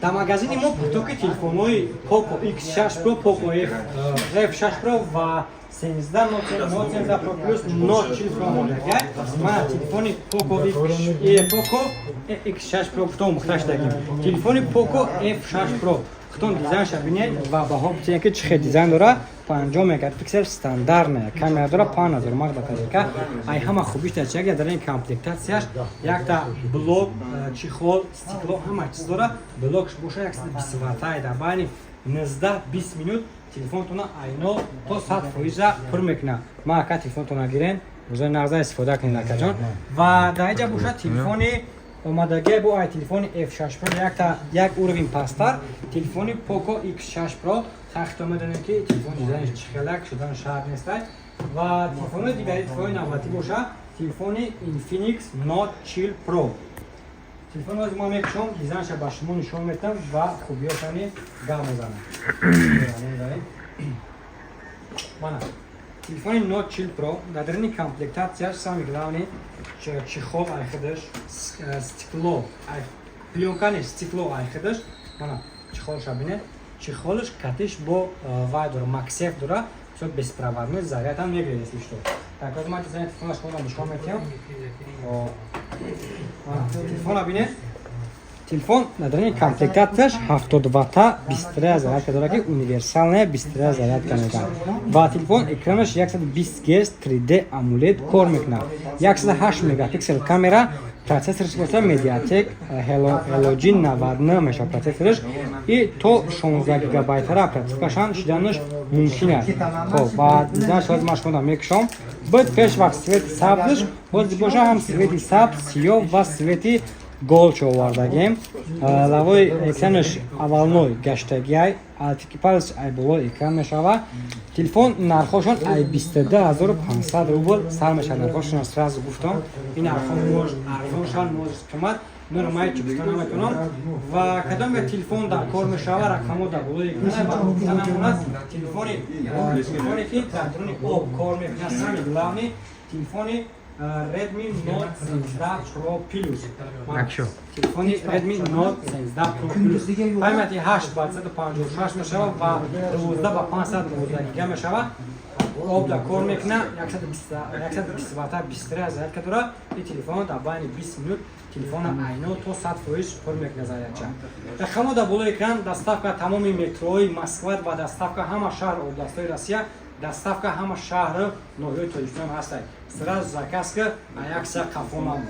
Дар магазини мо потоки телефонҳои Poco X6 Pro, Poco F6 Pro ва 13, Note 13 Pro Plus, Note 40 Pro омодагиай. Мана телефони Poco X, Poco X6 Pro гуфтам, мухташ дагим. Телефони Poco F6 Pro. Худтон дизайнша бинед ва баҳо битед, ки чӣ хел дизайн дора. 50 мегапиксел стандартная камера дора, 5000 мАх батарейка. Ай ҳама хубиш дар чиак дар ин комплектатсияш якта блок, чехол, стекло, ҳама чиз дора. Блокш боша 120 ваттай, дар байни 19-20 минут телефонтона айно то 100 фоиза пур мекунад. Ма ака, телефонтона гирен, рӯзои нағза истифода кунед, акаҷон. Ва дар инҷа боша телефони омадагия бо ай телефони F6 Pro якта як уровень пасттар, телефони Poco X6 Pro. Хахто медонем, ки телефон дизайнш чӣ хелак шудан шарт нестай. Ва телефонои дигари, телефони навбатӣ боша телефони Infinix Note 40 Pro. Телефон ҳози ма мекушом, дизайнша ба шумо нишон метам ва хубиёшани гап мезанам. Мана телефони Note 40 Pro. Дар дарини комплектатсияш самый главный чехол айхидаш, стекло, плёнка нест, стекло айхидаш. Мана чехолша бинед, чехолш катиш бо вай дора, MagSafe дора, всё беспроводной заряд ҳам мегирад, если что. Так, ҳозир ман дизайни телефона шумо нишон метиҳам. Телефона бинед. Телефон дар дарини комплектатсияш 70 ватта быстрая зарядка дорад, ки универсальная быстрая зарядка мегӯянд. Ва телефон экранаш 120 Гц 3D AMOLED кор мекунад, 108 мегапиксел камера. Процессорш боша MediaTek Helio G99 мешавад процессорш и то 16 гигабайтара оперативкашам шиданаш мумкин аст. Хоб, ва дизайнш ҳозир ман шумо мекушом. Буд пеш вақт цвети сабзш, ҳозир боша ҳам цвети сабз, сиёҳ ва цвети голчо овардагем. Лавои экранаш овальной гаштагиай, алтикипалш ай болои экран мешава. Телефон нархошон ай 22 500 рубл сар мешавад. Нархошон сразу гуфтам, ин нархо может арзон шавад, может қимат, инро ман ҳеҷ гуфта наметавонам. Ва кадом як телефон дар кор мешава, рақамҳо дар болои экран ва гуфта намонад. Телефоне ки дар даруни об кор мекунад, самый главный телефони Redmi Note 13 Pro Plus. Акшо. Телефони Redmi Note 13 Pro Plus. Памяти 8 ба 156 мешава ва 12 ба 512 гига мешава. Об да кор мекуна, 120 ватта быстрая зарядка дора. И телефон дар байни 20 минут телефона айно то 100% пур мекуна зарядча. Рақамҳо дар болои экран. Доставка тамоми метрои Москва ва доставка ҳама шаҳр, областҳои Россия, доставка ҳама шаҳру ноҳияи Тоҷикистон ҳастад. Сразу заказ ка, а як саат қафо намон.